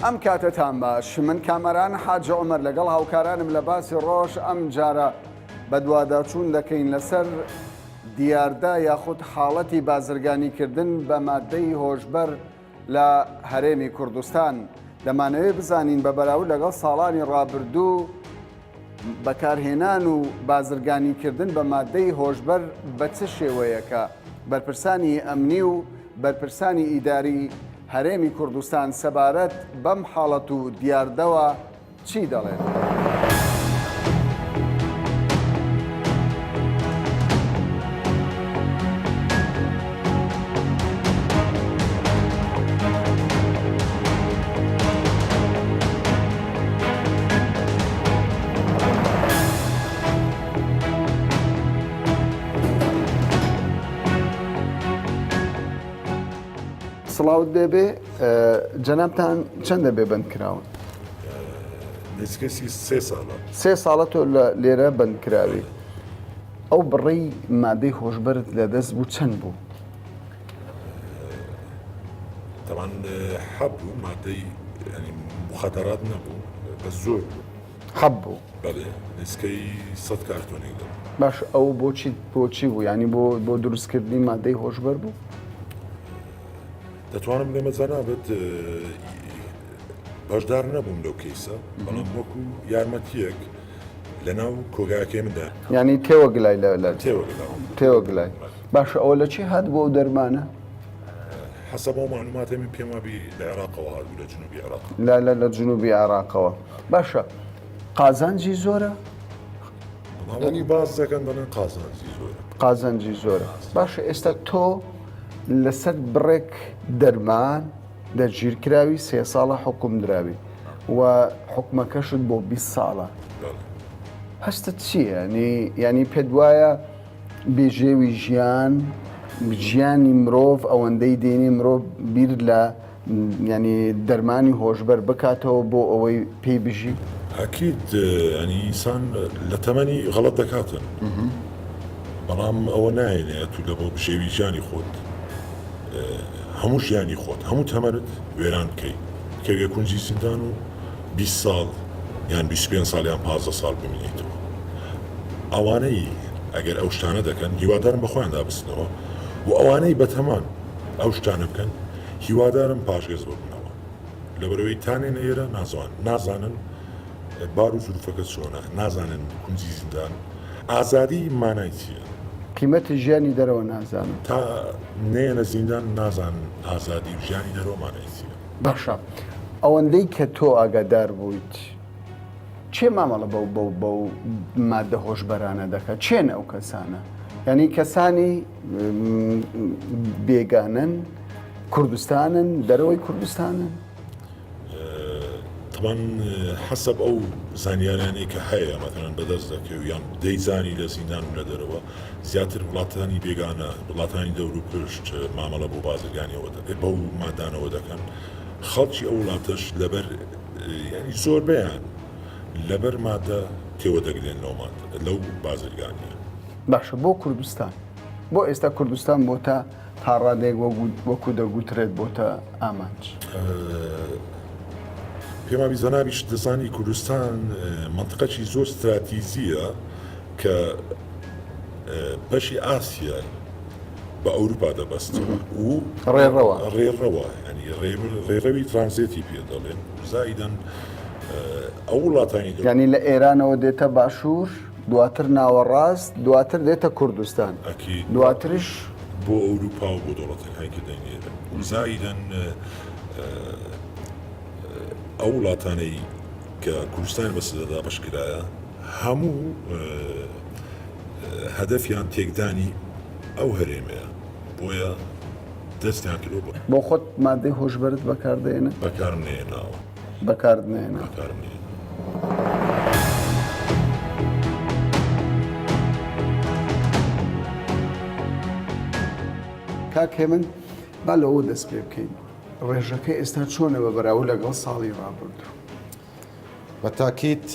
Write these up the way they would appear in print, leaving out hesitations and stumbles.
ئەم کاتەتان باش من کامەران حاجی عومەر لەگەڵ هاوکارانم لە باسی ڕۆژ ئەم جارە بەدواداچوون دەکەین لەسەر دیاردە یاخود حاڵەتی بازرگانیکردن بە مادەی هۆشبەر لە هەرێمی کوردستان دەمانەوێت بزانین بە بەراورد لەگەڵ ساڵانی ڕابردوو بەکارهێنان و بازرگانیکردن بە مادەی هۆشبەر بە چ شێوەیەکە؟ بەرپرسانی ئەمنی و بەرپرسانی ئیداری هەرێمی کوردستان سەبارەت بەم حاڵەت و دیاردەوە چی دەڵێن؟ سڵاوت لێبێ جەنابتان چەندە بێ بەند کراون؟ نزیکەی سێ ساڵە. سێ ساڵە تۆ لە لێرە بەند کراوی. ئەو بڕەی مادەی هۆشبەرت لە دەست بوو چەند بوو؟ تەبعەن حەب بوو مادەی یانی مخدرات نەبوو بەس زۆر بوو. حەب بوو؟ بەڵێ نزیکەی سەد کارتۆنێک دەبوو. باش ئەو بۆچی بۆچی بوو یانی بۆ بۆ دروستکردنی مادەی هۆشبەر بوو؟ دەتوانم بڵێمە جەنابت بەشدار نەبووم لەو کەیسە بەڵام وەکو یارمەتیەک لەناو کۆگاکەی مندا. یانی تێوە گلای لە لە تێوە گلاوم. تێوە گلای. باشە ئەوە لە چی هات بوو ئەو دەرمانە؟ حەسەب ئەو مەعلوماتەی من پێم وابی لە عێراقەوە هات بوو لە جنوبی عێراق. لە لە لە جنوبی عێراقەوە. باشە قازانجی زۆرە؟ وەڵا وەکو باس دەکەن دەڵێن قازانجی زۆرە. قازانجی زۆرە. باشە ئێستا تۆ لەسەر بڕێک دەرمان دەستگیرکراوی سێ ساڵە حوکم دراوی و حوکمەکەشت بۆ 20 ساڵە هەستت چییە ینی پێت وایە بێژێوی ژیان ژیانی مرۆڤ ئەوەندەی دێنێ مرۆڤ بیر لە ینی دەرمانی هۆشبەر بکاتەوە بۆ ئەوەی پێی بژی؟ ئەکید ینی ئینسان لە تەمەنی غەڵەت دەکاتن بەڵام ئەوە نایەنێ ئەتوو لە بۆ بژێوی ژیانی خۆت هەموو ژیانی خۆت هەموو تەمەنت وێران بکەی بکەویە کونجی زیندان و 20 ساڵ یان 25 ساڵ یان 15 ساڵ بمینیتەوە ئەوانەی ئەگەر ئەو شتانە دەکەن هیوادارم بە خۆیاندا بچنەوە و ئەوانەی بەتەمان ئەو شتانە بکەن هیوادارم پاشگەز ببنەوە لەبەرەوەی تانێنە ئێرە نازوان نازانن بار و زروفەکە چۆنە نازانن کونجی زیندان ئازادی مانای چیە؟ قیمەتی ژیانی دەرەوە نازانن. تا نەیەنە زیندان نازانن ئازادی و ژیانی دەرەوە مانای چیە. باشە ئەوەندەی کە تۆ ئاگادار بوویت کێ مامەڵە بەو بەو بەو مادە هۆشبەرانە دەکات کێن ئەو کەسانە یعنی کەسانی بێگانن کوردستانن دەرەوەی کوردستانن؟ تەبعەن حەسەب ئەو زانیاریانەی کە هەیە مەتەلەن بەدەست دەکەوی یان دەیزانی لە زیندان و لە دەرەوە زیاتر وڵاتانی بێگانە وڵاتانی دەور و پشت مامەڵە بۆ بازرگانیەوە بەو مادانەوە دەکەن خەڵکی ئەو وڵاتەش لەبەر ینی زۆربەیان لەبەر مادە تێوە دەگرێن لەو مادە لەو بازرگانیە. باشە بۆ کوردستان بۆ ئێستا کوردستان بۆتە تا ڕادەیەک وەکو دەگوترێت بۆتە ئامانج. پێمابی جەنابیشت دەزانی کوردستان مەنتقەکی زۆر ستراتیجیە کە بەشی ئاسیا بە ئەوروپا دەبەستەوە و ڕێڕەوە ڕێڕەوە ینی ڕێڕەوی ترانزێتی پێ دەڵێن زائیدەن ئەو وڵاتانی ینی لە ئێرانەوە دێتە باشوور دواتر ناوەڕاست دواتر دێتە کوردستان ئەکید دواترش بۆ ئەوروپا و بۆ دەوڵەتەکانی کە دەینێرن و زائیدەن ئەو وڵاتانەی کە کوردستان بەسەردا دابەش کرایە هەموو هەدەفیان تێکدانی ئەو هەرێمەیە بۆیە دەستیان کردووە بە بۆ خۆت مادەی هۆشبەرت بەکاردێنە بەکارم نەهێناوە بەکارت نەهێنا بەکارم نەهێنا. کاک هێمن با لەوە دەست پێ بکەین ڕێژەکە ئێستا چۆنە بە بەراورد لەگەڵ ساڵی ڕابردوو؟ بە تاکید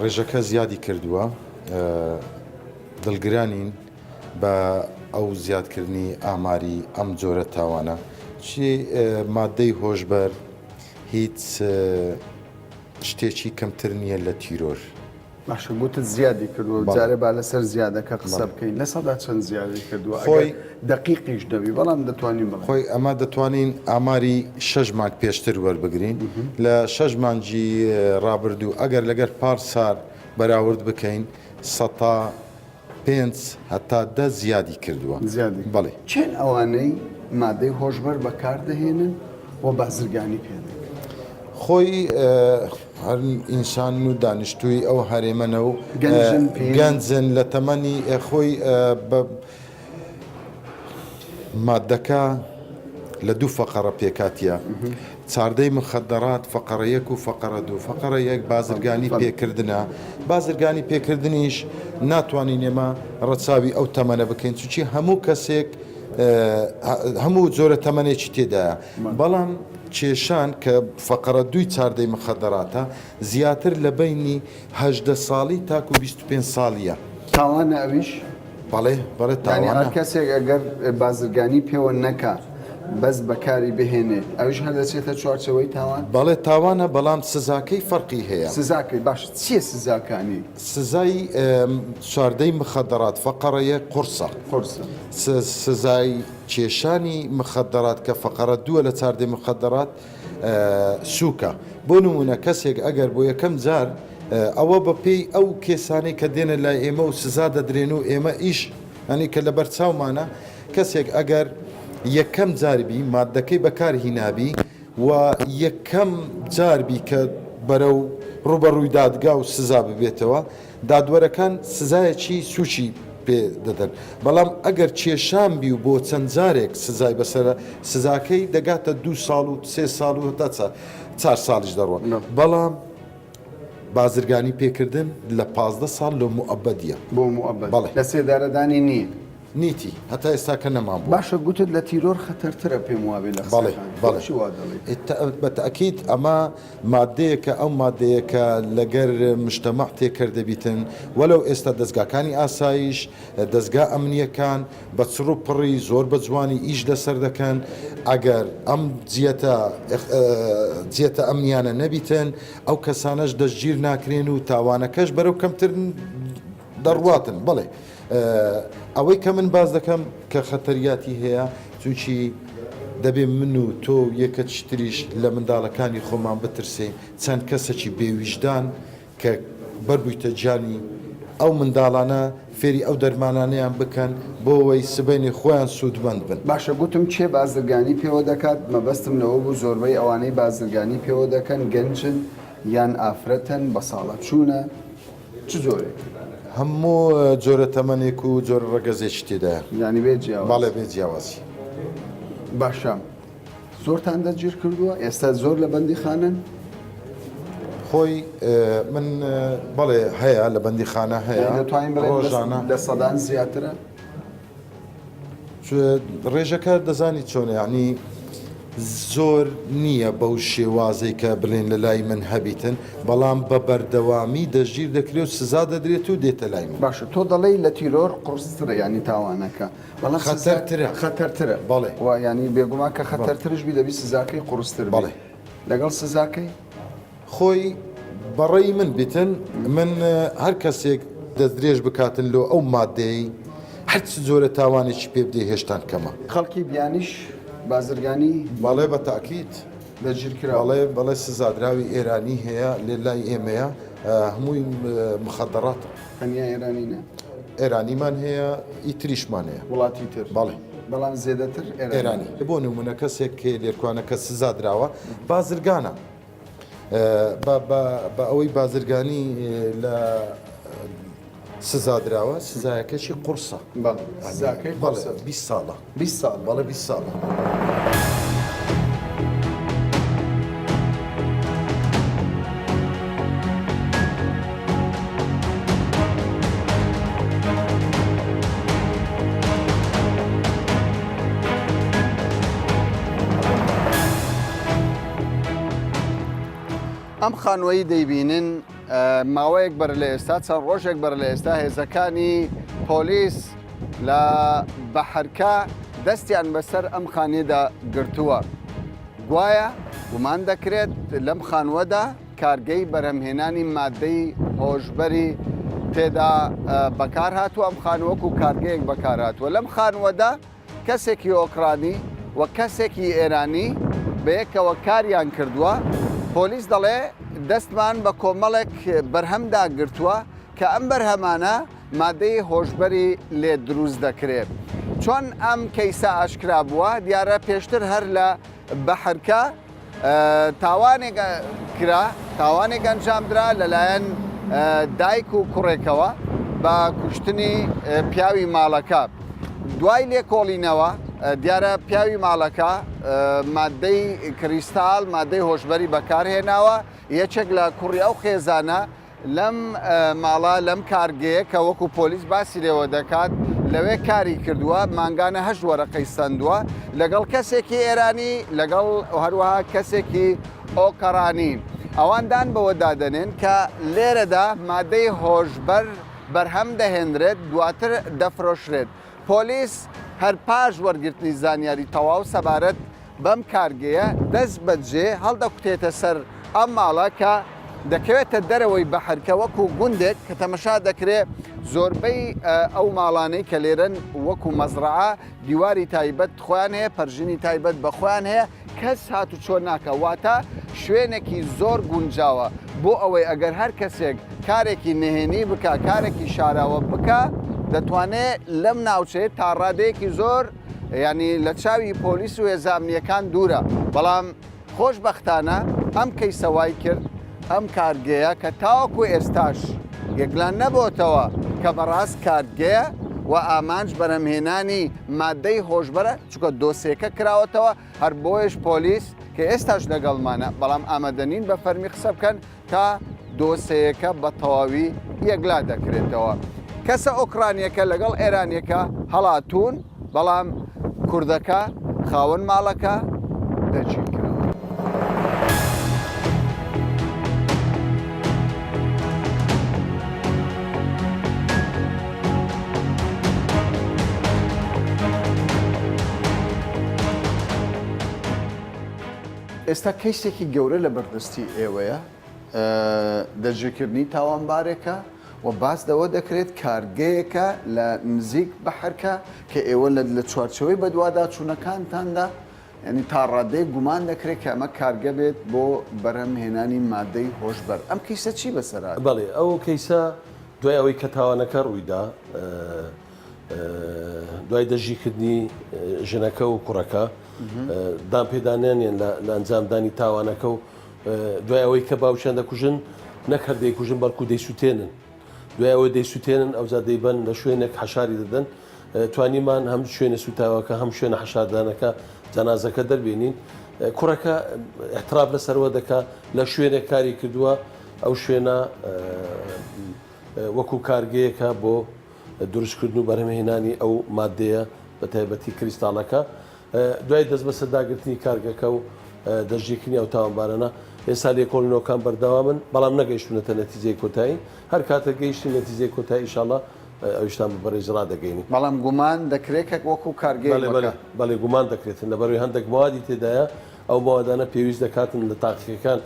ڕێژەکە زیادی کردووە دڵگرانین بە ئەو زیادکردنی ئاماری ئەم جۆرە تاوانە چی مادەی هۆشبەر. هیچ شتێکی کەمتر نییە لە تیرۆر. باشە گوتت زیادی کردووە جارێ با لەسەر زیادەکە قسە بکەین لە سەدا چەند زیادی کردووە خۆی دەقیقیش دەبی بەڵام دەتوانین بڵێین. خۆی ئەمە دەتوانین ئاماری شەش مانگ پێشتر وەربگرین لە شەش مانگی ڕابردوو ئەگەر لەگەر پار سار بەراورد بکەین سەتا پێنج هەتا دە زیادی کردووە. زیادی بەڵێ. کێن ئەوانەی مادەی هۆشبەر بەکار دەهێنن و بازرگانی پێ دەکەن؟ خۆی هەر ئینسانن و دانیشتووی ئەو هەرێمەنە و گەنجن پیرن؟ گەنجن لە تەمەنی خۆی بە مادەکە لە دوو فەقەڕە پێکهاتیە، چاردەی مخدرات فەقەڕە یەک و فەقەڕە دوو، فەقەڕە یەک بازرگانی پێکردنە، بازرگانی پێکردنیش ناتوانین ئێمە ڕەچاوی ئەو تەمەنە بکەین چونکی هەموو کەسێک هەموو جۆرە تەمەنێکی تێدایە، بەڵام کێشان کە فەقەڕە دووی چاردەی مخدراتە زیاتر لە بەینی 18 ساڵی تاکو 25 ساڵیە. تاوانە ئەویش؟ بەڵێ بەڵێ یانی تاوانە. هەر کەسێک ئەگەر بازرگانی پێوە نەکا بەس بەکاری بهێنێت ئەویش هەر دەچێتە چوارچێوەی تاوان؟ بەڵێ تاوانە بەڵام سزاکەی فەرقی هەیە. سزاکەی باشە چیە سزاکانی؟ سزای چواردەی مخدرات فەقەڕە یەک قورسە. قورسە. سزای کێشانی مخدرات کە فەقەڕە دووە لە چاردەی مخدرات سووکە. بۆ نموونە کەسێک ئەگەر بۆ یەکەم جار ئەوە بە پێی ئەو کێسانەی کە دێنە لای ئێمە و سزا دەدرێن و ئێمە ئیش ینی کە لەبەر چاومانە کەسێک ئەگەر یەکەم جار بی مادەکەی بەکار هینابی و یەکەم جار بی کە بەرەو ڕووبەڕووی دادگا و سزا ببێتەوە دادوەرەکان سزایەکی سووکی پێ دەدەن بەڵام ئەگەر کێشان بی و بۆ چەند جارێک سزای بەسەرە سزاکەی دەگاتە دوو ساڵ و سێ ساڵ و هەتا چار ساڵیش دەڕوە بەڵام بازرگانی پێکردن لە 15 ساڵ لۆ موئەبەدیە. بۆ موئەبەد بەڵێ. لە سێدارەدانی نییە. نیتی هەتا ئێستا کە نەمان بووە. باشە گوتت لە تیرۆر خەتەرترە پێم وابێ لە بەڵێ قسەکانت بەڵێ بۆچی وا دەڵێی؟ بە تەئکید ئەمە مادەیەکە ئەو مادەیە کە لەگەر مجتەمەع تێکەر دەبیتن وەلەو ئێستا دەزگاکانی ئاسایش دەزگا ئەمنیەکان بە چڕ و پڕی زۆر بە جوانی ئیش لەسەر دەکەن ئەگەر ئەم جیەتە جیەتە ئەمنیانە نەبیتن ئەو کەسانەش دەستگیر ناکرێن و تاوانەکەش بەرەو کەمتر دەڕواتن بەڵێ ئەوەی کە من باس دەکەم کە خەتەریاتی هەیە چونکی دەبێ من و تۆ و یەکەکی تریش لە منداڵەکانی خۆمان بترسێین چەند کەسەکی بێ ویژدان کە بەربوویتە گیانی ئەو منداڵانە فێری ئەو دەرمانانەیان بکەن بۆ وەی سبەینێ خۆیان سوودمەند بن. باشە گوتم کێ بازرگانی پێوە دەکات مەبەستم لەوە بوو زۆربەی ئەوانەی بازرگانی پێوە دەکەن گەنجن یان ئافرەتن بەساڵاچوونە چ جۆرێکن؟ هەموو جۆرە تەمەنێک و جۆرە ڕەگەزێکی تێدایە. یانی بێ جیاوازی؟ بەڵێ بێ جیاوازی. باشە زۆرتان دەستگیر کردووە؟ ئێستا زۆر لە بەندیخانەن؟ خۆی من بەڵێ هەیە لە بەندیخانە هەیە. یانی دەتوانین بڵێین ڕۆژانە لە سەدان زیاترە؟ ڕێژەکە دەزانی چۆنە یانی زۆر نییە بەو شێوازەی کە بڵێن لە لای من هەبیتن بەڵام بە بەردەوامی دەستگیر دەکرێت و سزا دەدرێت و دێتە لای من. باشە تۆ دەڵێی لە تیرۆر قورسترە یانی تاوانەکە بەڵام خەتەرترە خەتەرترە بەڵێ و یانی بێگومان کە خەتەرترش بی دەبی سزاکەی قورستر بێ بەڵێ لەگەڵ سزاکەی؟ خۆی بەڕەی من بیتن من هەر کەسێک دەستدرێژ بکاتن لۆ ئەو مادەیەی هەر چ جۆرە تاوانێکی پێ بدەی هێشتان کەمە. خەڵکی بیانیش بازرگانی. بەڵێ بە تاکید. دەستگیرکراون. بەڵێ بەڵێ سزادراوی ئێرانی هەیە لێ لای ئێمەیە هەمووی مخدراتە. تەنیا ئێرانی نا؟ ئێرانیمان هەیە ئی تریشمان هەیە. وڵاتی تر. بەڵێ. بەڵام زێدەتر ئێرانی. ئێرانی. بۆ نمونە کەسێک لێرکوانە کە سزادراوە بازرگانە. بە ئەوەی بازرگانی لە سزا دراوە سزایەکەشی قورسە سزاکەی قورسە 20 ساڵە 20 ساڵ بەڵێ 20 ساڵە. ئەم خانووەی دەیبینن ماوەیەک بەر لە ئێستا چەند ڕۆژێک بەر لە ئێستا هێزەکانی پۆلیس لە بەحرکە دەستیان بەسەر ئەم خانیدا گرتووە گوایە گومان دەکرێت لەم خانووەدا کارگەی بەرهەمهێنانی مادەی هۆشبەری تێدا بەکارهاتووە، ئەم خانووە وەکو کارگەیەک بەکارهاتووە. لەم خانووەدا کەسێکی ئۆکرانی و کەسێکی ئێرانی بەیەکەوە کاریان کردووە، پۆلیس دەڵێ دەستمان بە کۆمەڵێک بەرهەمدا گرتووە کە ئەم بەرهەمانە مادەی هۆشبەری لێ دروست دەکرێت. چۆن ئەم کەیسە ئاشکرا بووە؟ دیارە پێشتر هەر لە بەحرکە تاوانێک کرا، تاوانێک ئەنجامدرا لەلایەن دایک و کوڕێکەوە بە کوشتنی پیاوی ماڵەکە. دوای لێکۆڵینەوە دیارە پیاوی ماڵەکە مادەی کریستال، مادەی هۆشبەری بەکارهێناوە، یەکێک لە کوڕی ئەو خێزانە لەم ماڵە، لەم کارگەیە کە وەکو پۆلیس باسی لێوە دەکات، لەوێ کاری کردووە، مانگانە هەشت وەرەقەی سەندووە، لەگەڵ کەسێکی ئێرانی، لەگەڵ هەروەها کەسێکی ئۆکەرانی. ئەوان دان بەوەدا دەنێن کە لێرەدا مادەی هۆشبەر بەرهەم دەهێنرێت، دواتر دەفرۆشرێت. پۆلیس هەر پاش وەرگرتنی زانیاری تەواو سەبارەت بەم کارگەیە دەست بەجێ هەڵدەکوتێتە سەر ئەم ماڵە کە دەکەوێتە دەرەوەی بەحر کە وەکو گوندێک کە تەمەشا دەکرێ زۆربەی ئەو ماڵانەی کە لێرەن وەکو مەزرەعە دیواری تایبەت خۆیان هەیە پەرژینی تایبەت بە خۆیان هەیە کەس هاتوچۆ ناکا واتە شوێنێکی زۆر گونجاوە بۆ ئەوەی ئەگەر هەر کەسێک کارێکی نهێنی بکا کارێکی شاراوە بکا دەتوانێ لەم ناوچەیە تا ڕادەیەکی زۆر یانی لە چاوی پۆلیس و هێزە ئەمنییەکان دوورە بەڵام خۆشبەختانە ئەم کەیسە وای کرد ئەم کارگەیە کە تاوەکو ئێستاش یەکلا نەبۆتەوە کە بەڕاست کارگەیە و ئامانج بەرهەمهێنانی مادەی هۆشبەرە چونکە دۆسێکە کراوەتەوە، هەر بۆیەش پۆلیس کە ئێستاش لەگەڵمانە، بەڵام ئامادەنین بە فەرمی قسە بکەن تا دۆسێیەکە بە تەواوی یەکلا دەکرێتەوە. کەسە ئۆکرانییەکە لەگەڵ ئێرانییەکە هەڵاتوون، بەڵام کوردەکە خاوەن ماڵەکە دەستگیرکراوە. ئێستا کەیسێکی گەورە لە بەردەستی ئێوەیە، دەستگیرکردنی تاوانبارێکە و باس لەوە دەکرێت کارگەیەکە لە نزیک بەحرکە کە ئێوە لە چوارچێوەی بەدواداچوونەکانتاندا یانی تا ڕادەیەک گومان دەکرێت کە ئەمە کارگە بێت بۆ بەرهەم هێنانی مادەی هۆشبەر. ئەم کەیسە چی بەسەر هات؟ بەڵێ ئەو کەیسە دوای ئەوەی کە تاوانەکە ڕوویدا دوای دەستگیرکردنی ژنەکە و کوڕەکە دانپێدانانیان لە ئەنجامدانی تاوانەکە و دوای ئەوەی کە باوکیان دەکوژن نەک هەر دەیکوژن بەڵکو دەیسووتێنن دوای ئەوەی دەیسووتێنن ئەوجا دەیبەن لە شوێنێک حەشاری دەدەن توانیمان هەم شوێنە سووتاوەکە هەم شوێنە حەشاردانەکە جەنازەکە دەربێنین کوڕەکە اعتراف لەسەرەوە دەکا لە شوێنێک کاری کردووە ئەو شوێنە وەکو کارگەیەکە بۆ دروستکردن و بەرهەمهێنانی ئەو مادەیە بە تایبەتی کریستاڵەکە دوای دەست بەسەرداگرتنی کارگەکە و دەستگیرکردنی ئەو تاوانبارانە ئێستا لێکۆڵینەوەکان بەردەوامن بەڵام نەگەیشتونەتە نەتیجەی کۆتایی هەر کاتێک گەیشتین نەتیجەی کۆتایی ئیشاڵا ئەویشتان بە بەڕێز ڕادەگەینین. بەڵام گومان دەکرێت کە وەکو کارگەیەک بەڵێ بەڵێ بەڵێ گومان دەکرێتن لەبەروی هەندێک مەوادی تێدایە ئەو مەوادانە پێویست دەکاتن لە تاقیگەکان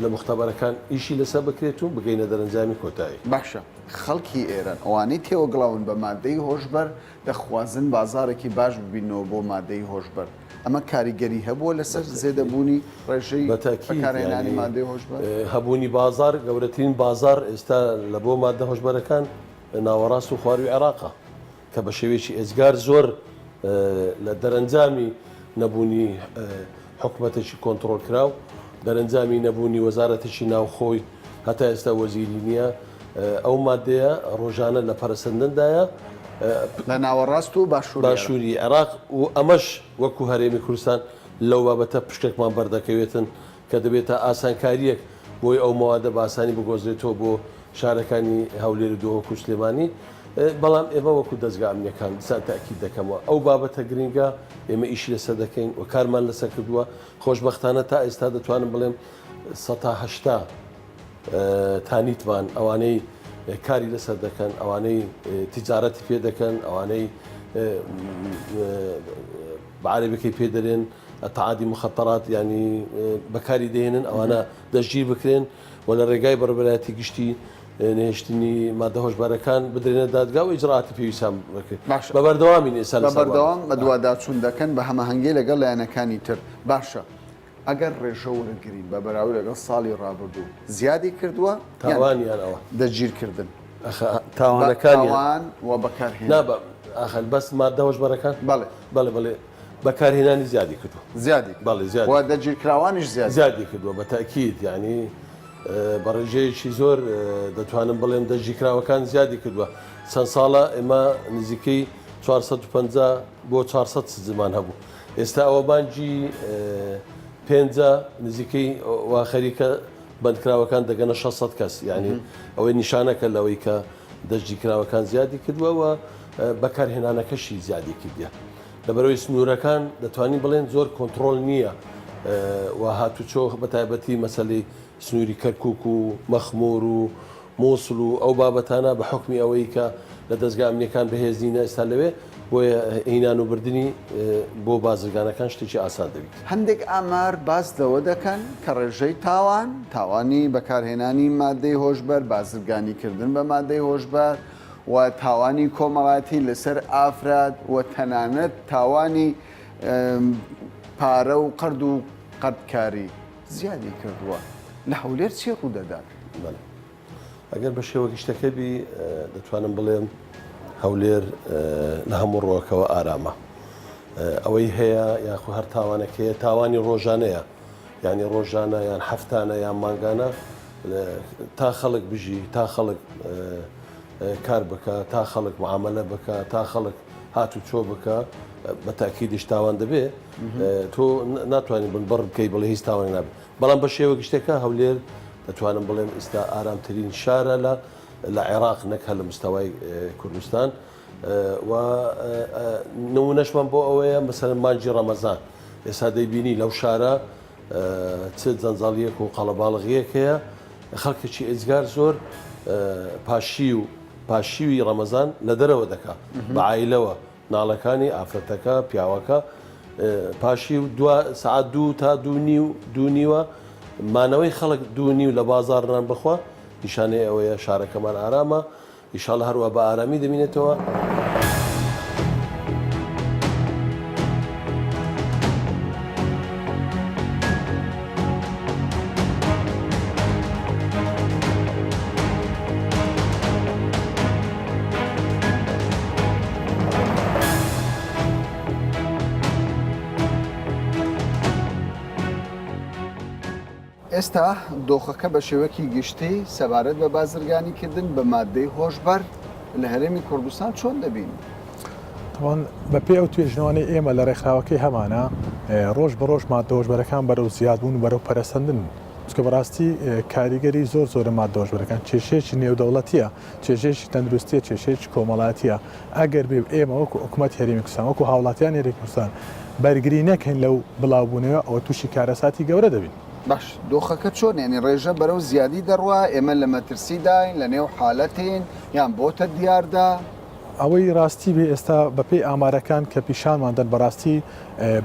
لە موختەبەرەکان ئیشی لەسەر بکرێت و بگەینە دەرەنجامی کۆتایی. باشە خەڵکی ئێران ئەوانەی تێوەگلاون بە مادەی هۆشبەر دەخوازن بازاڕێکی باش ببیننەوە بۆ مادەی هۆشبەر، ئەمە کاریگەری هەبووە لەسەر زێدەبوونی ڕێژەی بەکارهێنانی مادەی هۆشبەر؟ هەبوونی بازاڕ، گەورەترین بازاڕ ئێستا لە بۆ مادە هۆشبەرەکان ناوەڕاست و خوارووی عێراقە کە بە شێوەیەکی ئێجگار زۆر لە دەرەنجامی نەبوونی حکومەتێکی کۆنتڕۆڵکراو، دەرەنجامی نەبوونی وەزارەتێکی ناوخۆی هەتا ئێستا وەزیری نییە، ئەو مادەیە ڕۆژانە لە پەرەسەندندایە. لە ناوەڕاست و باشووری عێراق. باشووری عێراق و ئەمەش وەکو هەرێمی کوردستان لەو بابەتە پشکێکمان بەردەکەوێتن کە دەبێتە ئاسانکارییەک بۆی ئەو مەوادە بە ئاسانی بگۆزرێتەوە بۆ شارەکانی هەولێر و دهۆک و سلێمانی، بەڵام ئێمە وەکو دەزگا ئەمنییەکان دیسان تەئکید دەکەمەوە ئەو بابەتە گرنگە ئێمە ئیشی لەسەر دەکەین و کارمان لەسەر کردووە، خۆشبەختانە تا ئێستا دەتوانم بڵێم 80% تانیتمان ئەوانەی کاری لەسەر دەکەن، ئەوانەی تیجارەتی پێ دەکەن، ئەوانەی بە عەرەبیەکەی پێ دەرێن. تەعادی مخەتەرات یانی بەکاری دەهێنن ئەوانە دەستگیر بکرێن و لە ڕێگای بەڕێوەبەرایەتی گشتی نەهێشتنی مادە هۆشبەرەکان بدرێنە دادگا و ئیجرائاتی پێویستیان بکرێت. باشە. بە بەردەوامین ئێستا بە لەسەر بەردەوام بابەتەکە. بەدواداچوون دەکەن بە هەماهەنگی لەگەڵ لایەنەکانی تر. باشە ئەگەر ڕێژە وەرگرین بە بەراورد لەگەڵ ساڵی ڕابردوو زیادی کردووە یان تاوان یان ئەوە؟ دەستگیرکردن؟ ئەخە تاوانەکان یان؟ تاوان و بەکارهێنان. نا بە ئەخە بەس مادە هۆشبەرەکان؟ بەڵێ. بەڵێ بەڵێ بەکارهێنانی زیادی کردووە. زیادی کردووە. بەڵێ زیادی و دەستگیرکراوانیش زیادی کردووە. زیادی کردووە بە تەئکید یانی بە ڕێژەیەکی زۆر دەتوانم بڵێم دەستگیرکراوەکان زیادی کردووە. چەند ساڵە ئێمە نزیکەی 450 بۆ 400 سجلمان هەبوو. ئێستا ئەوە مانگی پێنجە نزیکەی وا خەریکە بەندکراوەکان دەگەنە 600 کەس. یانی ئەوەی نیشانەکە لەوەی کە دەستگیرکراوەکان زیادی کردووە و بەکارهێنانەکەشی زیادی کردیە. لەبەرئەوەی سنوورەکان دەتوانین بڵێن زۆر کۆنتڕۆڵ نییە و هاتوچۆ بەتایبەتی مەسەلەی سنووری کەرکوک و مەخمور و موسڵ و ئەو بابەتانە بە حوکمی ئەوەی کە لە دەزگا ئەمنیەکان بەهێز نینە ئێستا لەوێ بۆیە هینان و بردنی بۆ بازرگانەکان شتێکی ئاسان دەبیت. هەندێک ئامار باس لەوە دەکەن کە ڕێژەی تاوان، تاوانی بەکارهێنانی مادەی هۆشبەر، بازرگانیکردن بە مادەی هۆشبەر و تاوانی کۆمەڵایەتی لەسەر ئافرەت و تەنانەت تاوانی پارە و قەرد و قەردکاری زیادی کردووە. لە هەولێر چی ڕوودەدات؟ بەڵێ. ئەگەر بە شێوە گشتەکە بی دەتوانم بڵێم هەولێر لە هەموو ڕووەکەوە ئارامە. ئەوەی هەیە یاخۆ هەر تاوانێک هەیە تاوانی ڕۆژانەیە یانی ڕۆژانە یان هەفتانە یان مانگانە تا خەڵک بژی تا خەڵک کار بکە تا خەڵک معاملە بکە تا خەڵک هات و چۆ بکە بە تاکیدیش تاوان دەبێ تۆ ناتوانانی بنبڕ بکەی بڵێ هیچ تاوان نابێت بەڵام بە شێوە گشتەکە هەولێر دەتوانم بڵێم ئیستا ئارامترین شارە لە لە عێراق نەک هەر لە مستەوای کوردستان و نمونەشمان بۆ ئەوەیە مەسەلەن مانگی ڕەمەزان ئێستا دەیبینی لەو شارە چ جەنجاڵیەک و قەڵەباڵغیەک هەیە خەڵکێکی ئێجگار زۆر پاشی و پاشیوی ڕەمەزان لە دەرەوە دەکا بە عایلەوە ناڵەکانی ئافرەتەکە پیاوەکە پاشی و دو سعات دوو تا دوو نیو دوو نیوە مانەوەی خەڵک دوو نیو لە بازاڕ نان بخوا نیشانەی ئەوەیە شارەکەمان ئارامە ئیشاڵا هەروا بە ئارامی دەمینێتەوە. ئێستا دۆخەکە بە شێوەکی گشتی سەبارەت بە بازرگانیکردن بە ماددەی هۆشبەر لە هەرێمی کوردستان چۆن دەبینی؟ تەبعەن بەپێی ئەو توێژینەوانەی ئێمە لە ڕێکخراوەکەی هەمانە ڕۆژ بە ڕۆژ ماددە هۆشبەرەکان بەرەو زیادبوون و بەرەو پەرەسەندن چونکە بەڕاستی کاریگەری زۆر زۆرە ماددە هۆشبەرەکان کێشەیەکی نێودەوڵەتیە کێشەیەکی تەندروستیە کێشەیەکی کۆمەڵاتیە ئەگەر بێ ئێمە وەکو حکومەتی هەرێمی کوردستان وەکو هاوڵاتیانی هەرێمی کوردستان بەرگری نەکەین لەو بڵاوبوونەوە ئەوە تووشی کارەساتی گەورە دەبین. باش دۆخەکە چۆنە یانی ڕێژە بەرەو زیادی دەڕوا ئێمە لە مەترسیداین لە نێو حالەتین یان بۆتە دیاردە؟ ئەوەی ڕاستی بێ ئێستا بەپێی ئامارەکان کە پیشانمان دەن بەڕاستی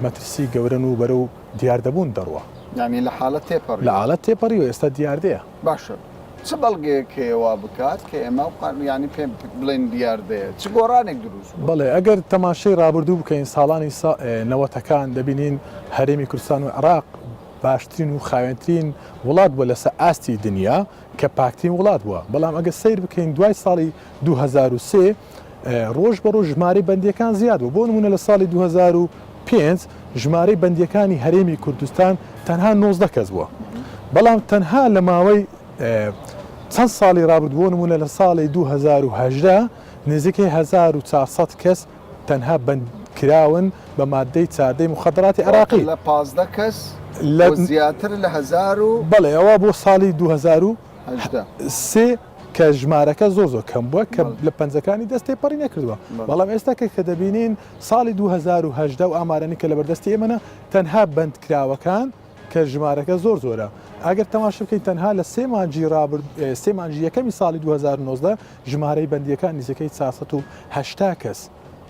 مەترسی گەورەن و بەرەو دیاردەبوون دەڕوا. یانی لە حالەت تێپەڕیوە؟ لە حالەت تێپەڕیوە ئێستا دیاردەیە. باشە چ بەڵگەیەک هەیە وا بکات کە ئێمە یانی پێ بڵێین دیاردەیە؟ چ گۆڕانێک دروست بووە؟ بەڵێ ئەگەر تەماشەی ڕابردوو بکەین ساڵانی نەوەتەکان دەبینین هەرێمی کوردستان و عێراق باشترین و خاوێنترین وڵات بووە لەسەر ئاستی دنیا کە پاکترین وڵات بووە بەڵام ئەگەر سەیر بکەین دوای ساڵی 2003 ڕۆژ بە ڕۆژ ژمارەی بەندییەکان زیاد بوو بۆ نمونە لە ساڵی 2005 ژمارەی بەندییەکانی هەرێمی کوردستان تەنها 19 کەس بووە بەڵام تەنها لە ماوەی چەند ساڵی ڕابردوو بۆ نمونە لە ساڵی 2018 نزیکەی 1400 کەس تەنها بەند کراون بە ماددەی چاردەی موخەدەراتی عێراقی. واتە لە 15 کەس بۆ زیاتر لە هەزار و. بەڵێ ئەوە بۆ ساڵی 2003 کە ژمارەکە زۆر زۆر کەم بووە کە لە پەنجەکانی دەست تێپەڕی نەکردووە بەڵام ئێستا کە کە دەبینین ساڵی 2018 و ئامارانی کە لەبەردەستی ئێمەە تەنها بەندکراوەکان کە ژمارەکە زۆر زۆرە ئەگەر تەماشا بکەین تەنها لە سێ مانگی ڕابرد سێ مانگی یەکەمی ساڵی 2019 ژمارەی بەندییەکان نزیکەی 480 کەس.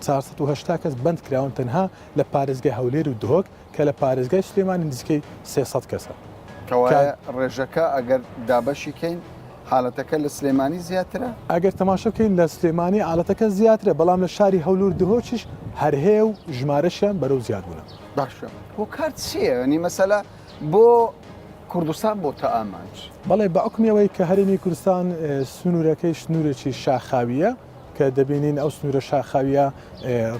480 کەس بەند کراون تەنها لە پارێزگای هەولێر و دهۆک کە لە پارێزگای سلێمانی نزیکەی 300 کەسە. کەوایە ڕێژەکە ئەگەر دابەشی کەین حالەتەکە لە سلێمانی زیاترە؟ ئەگەر تەماشا بکەین لە سلێمانی حالەتەکە زیاترە بەڵام لە شاری هەولور دهۆکیش هەر هەیە و ژمارەشیان بەرەو زیادبوونە. باشە هۆکار چییە؟ یانی مەسەلە بۆ کوردستان بۆتە ئامانج؟ بەڵێ بە حوکمی ئەوەی کە هەرێمی کوردستان سنوورەکەی سنوورێکی شاخاوییە کە دەبینین ئەو سنوورە شاخاوییە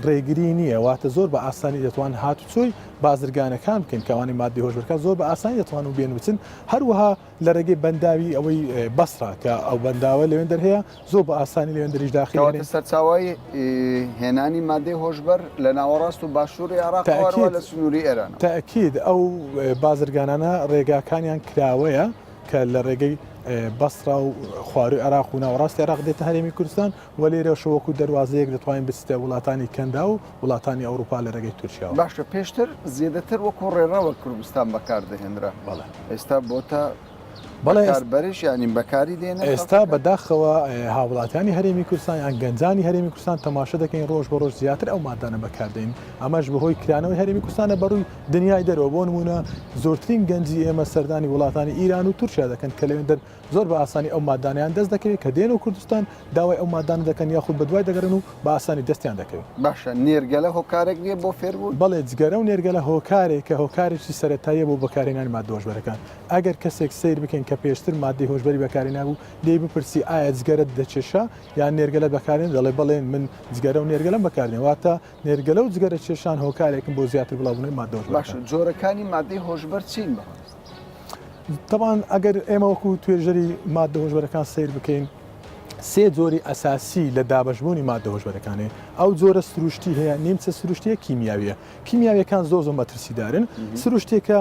ڕێگری نییە واتە زۆر بە ئاسانی دەتوان هاتوچۆی بازرگانەکان بکەین کە ئەوانەی ماددەی هۆشبەرەکان زۆر بە ئاسانی دەتوان و بێن بچن هەروەها لە ڕێگەی بەنداوی ئەوەی بەسڕا کە ئەو بەنداوە لەوێندەر هەیە زۆر بە ئاسانی لەوێندەریش داخلی کەواتە سەرچاوەی هێنانی مادەی هۆشبەر لە ناوەڕاست و باشووری عێراقەوە هەروەها لە سنووری ئێرانەوە. تەئکید ئەو بازرگانانە ڕێگاکانیان کراوەیە کە لە ڕێگەی بەسڕا و خوارووی عێراق و ناوەڕاستی عێراق دێتە هەرێمی کوردستان و لێرەشەوە وەکوو دەروازەیەک دەتوانین بچیتە وڵاتانی کەنداو و وڵاتانی ئەوروپا لە ڕێگەی تورکیاوە. باشە پێشتر زێدەتر وەکوو ڕێڕەوە کوردستان بەکار دەهێنرا. بەڵێ. ئێستا بۆتە بەڵێ بەکاربەریش یانی بەکاری دێنن ئێستا بەداخەوە هاوڵاتیانی هەرێمی کوردستان یان گەنجانی هەرێمی کوردستان تەماشا دەکەین ڕۆژ بە ڕۆژ زیاتر ئەو مادانە بەکاردێن ئەمەش بەهۆی کرانەوەی هەرێمی کوردستانە بەڕووی دنیای دەرەوە بۆ نمونە زۆرترین گەنجی ئێمە سەردانی وڵاتانی ئیران و تورکیا دەکەن کە لەوێندەر زۆر بە ئاسانی ئەو مادانەیان دەست دەکەوێت کە دێنەوە کوردستان داوای ئەو مادانە دەکەن یاخود بەدوای دەگەڕێن و بە ئاسانی دەستیان دەکەوێت. باشە نێرگەلە هۆکارێک نییە بۆ فێربوون؟ بەڵێ جگەرە و نێرگەلە هۆکارێکە هۆکارێکی سەرەتاییە بۆ بەکارهێنانی ماددە هۆشبەرەکان ئەگەر کەسێک سەیر بکەین کە پێشتر ماددەی هۆشبەری بەکارهێنابوو لێی بپرسی ئایا جگەرەت دەکێشا یان نێرگەلەت بەکارهێنا دەڵێ بەڵێ من جگەرە و نێرگەلەم بەکاردێن واتە نێرگەلە و جگەرە کێشان هۆکارێکن بۆ زیاتر بڵاوبوونەوەی ماددە هۆشبەرەکان. باشە جۆرەکانی ماددەی هۆشبەر چین بەڕێز؟ تەبعەن ئەگەر ئێمە وەکو توێژەری ماددە هۆشبەرەکان سەیر بکەین سێ جۆری ئەساسی لە دابەشبوونی ماددە هۆشبەرەکان هەیە ئەو جۆرە سروشتی هەیە نیمچە سروشتیە کیمیاویە کیمیاویەکان زۆر زۆر مەترسیدارن سروشتێکە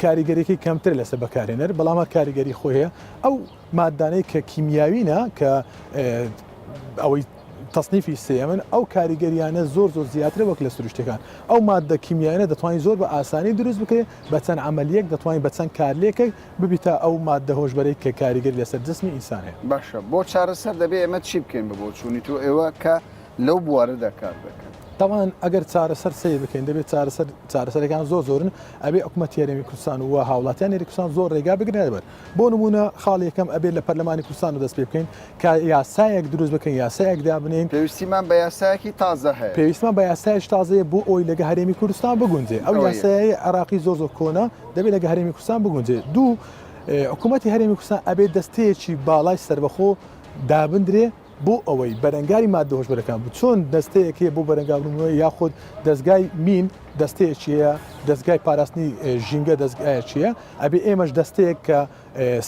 کاریگەریەکەی کەمتر لەسەر بەکارهێنەر بەڵام هەر کاریگەری خۆی هەیە ئەو مادانەی کە کیمیاوینە کە ئەوەی تەسنیفی سێیەمن ئەو کاریگەریانە زۆر زۆر زیاترە وەک لە سروشتەکان ئەو ماددە کیمیایانە دەتوانین زۆر بە ئاسانی دروست بکرێت بە چەند عملیەک دەتوانین بە چەند کارلێکێک ببیتە ئەو ماددە هۆشبەرەی کە کاریگەری لەسەر جسمی ئینسان هەیە. باشە بۆ چارەسەر دەبێ ئێمە چی بکەین بە بۆچوونی تۆ ئێوە کە لەو بوارەدا کار دەکەن؟ تەبعەن ئەگەر چارەسەر سەیر بکەین دەبێت چارەسەر چارەسەرەکان زۆر زۆرن ئەبێ حکومەتی هەرێمی کوردستان و هاوڵاتیانی هەرێمی کوردستان زۆر ڕێگا بگرنە بەر بۆ نمونە خاڵی یەکەم ئەبێت لە پەرلەمانی کوردستان دەست پێ بکەین کە یاسایەک دروست بکەین یاسایەک دابنێین پێویستیمان بە یاسایەکی تازە هەیە پێویستمان بە یاسایش تازەیە بۆ ئەوی لەگە هەرێمی کوردستان بگونجێ ئەو یاسایە عێراقی زۆر زۆر کۆنە دەبێت لەگە هەرێمی کوردستان بگونجێ دوو حکوومەتی هەرێمی کوردستان ئەبێت دەستەیەکی باڵای سەربەخۆ دابندرێ بۆ ئەوەی بەرەنگاری ماددە هۆشبەرەکان بوو چۆن دەستەیەک هەیە بۆ بەرەنگاربوونەوەی یاخود دەزگای مین دەستەیەکی هەیە دەزگای پاراستنی ژینگە دەزگایەکی هەیە ئەبێ ئێمەش دەستەیەک کە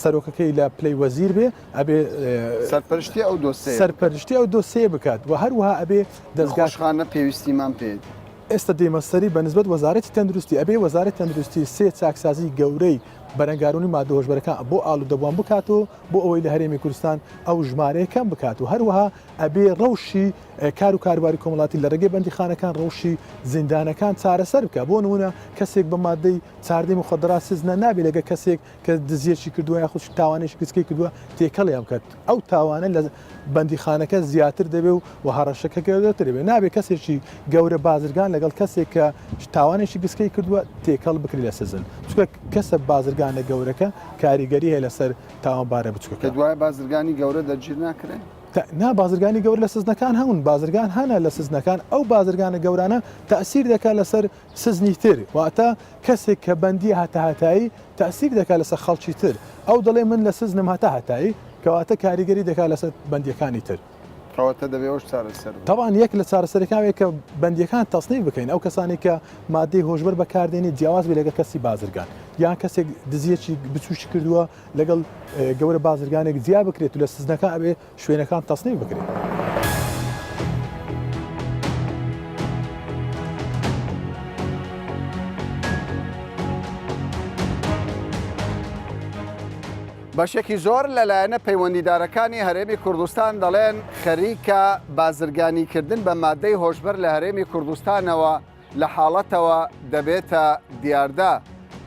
سەرۆکەکەی لە پلەی وەزیر بێ ئەبێ سەرپەرشتی ئەو دۆسێ سەرپەرشتی ئەو دۆسێ بکات و هەروەها ئەبێ دەزگاخانە پێویستیمان پێیەتی. ئێستا دێمە سەری بە نسبەت وەزارەتی تەندروستی ئەبێ وەزارەتی تەندروستی سێ چاکسازی گەورەی بەرەنگارونی ماددە هۆشبەرەکان بۆ ئالوودەبووان بکات و بۆ ئەوەی لە هەرێمی کوردستان ئەو ژمارەیە کەم بکات و هەروەها ئەبێ ڕەوشی کار و کاروباری کۆمەڵاتی لە ڕێگەی بەندیخانەکان ڕەوشی زیندانەکان چارەسەر بکات بۆ نموونە کەسێک بە مادەی چاردەی موخەدەرات سزنە نابێ لەگە کەسێک کە دزیەکی کردووە یاخود تاوانێکی گچکەی کردووە تێکەڵیان بکات ئەو تاوانە لە بەندیخانەکە زیاتر دەبێ و و هەڕەشەکە گەورەتر دەبێ نابێ کەسێکی گەورە بازرگان لەگەڵ کەسێک کە تاوانێکی گچکەی کردووە تێکەڵ بکرێت لە سزن چونکە کەسە بازرگانە گەورەکە کاریگەری هەیە لەسەر تاوانبارە بچووکەکە. کە دوایە بازرگانی گەورە دەرگیر ناکرێن؟ نا بازرگانی گەورە لە سزنەکان هەون بازرگان هەنە لە سزنەکان ئەو بازرگانە گەورانە تەئسیر دەکات لەسەر سزنی تر واتە کەسێک کە بەندیە هەتاهەتایی تەئسیر دەکات لەسەر خەڵکی تر ئەو دەڵێ من لە سزنم هەتا هەتایی کەواتە کاریگەری دەکات لەسەر بەندیەکانی تر. کەواتە دەبێ ئەوش چارەسەر بکرێت. تەبعەن یەک لە چارەسەرەکان ئەوەیە کە بەندیەکان تەسنیف بکەین ئەو کەسانەی کە مادەی هۆشبەر بەکاردێنێت جیاواز بێت لەگەڵ کەسی بازرگان یان کەسێک دزیەکی بچوکی کردووە لەگەڵ گەورە بازرگانێک جیا بکرێت و لە سزنەکان ئەبێ شوێنەکان تەسنیف بکرێت. بەشێکی زۆر لە لایەنە پەیوەندیدارەکانی هەرێمی کوردستان دەڵێن خەریکە بازرگانیکردن بە مادەی هۆشبەر لە هەرێمی کوردستانەوە لە حاڵەتەوە دەبێتە دیاردە.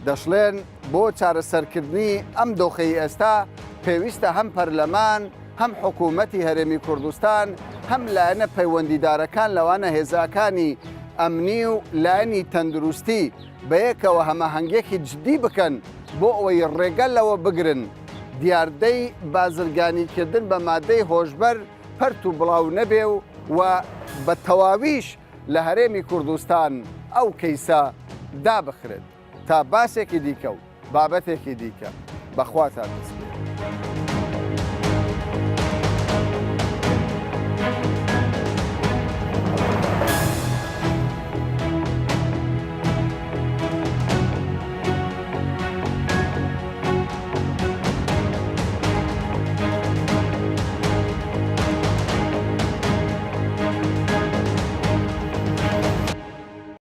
دەشڵێن، بۆ چارەسەرکردنی ئەم دۆخەی ئێستا پێویستە هەم پەرلەمان هەم حکوومەتی هەرێمی کوردستان هەم لایەنە پەیوەندیدارەکان لەوانە هێزاکانی ئەمنی و لایەنی تەندروستی بەیەکەوە هەماهەنگیەکی جدی بکەن بۆ ئەوەی ڕێگە لەوە بگرن دیاردەی بازرگانیکردن بە مادەی هۆشبەر پەرت و بڵاو نەبێ و و بە تەواویش لە هەرێمی کوردستان ئەو کەیسە دابخرێت. تا باسێکی دیکە و بابەتێکی دیکە بەخواتان دەسپێرم.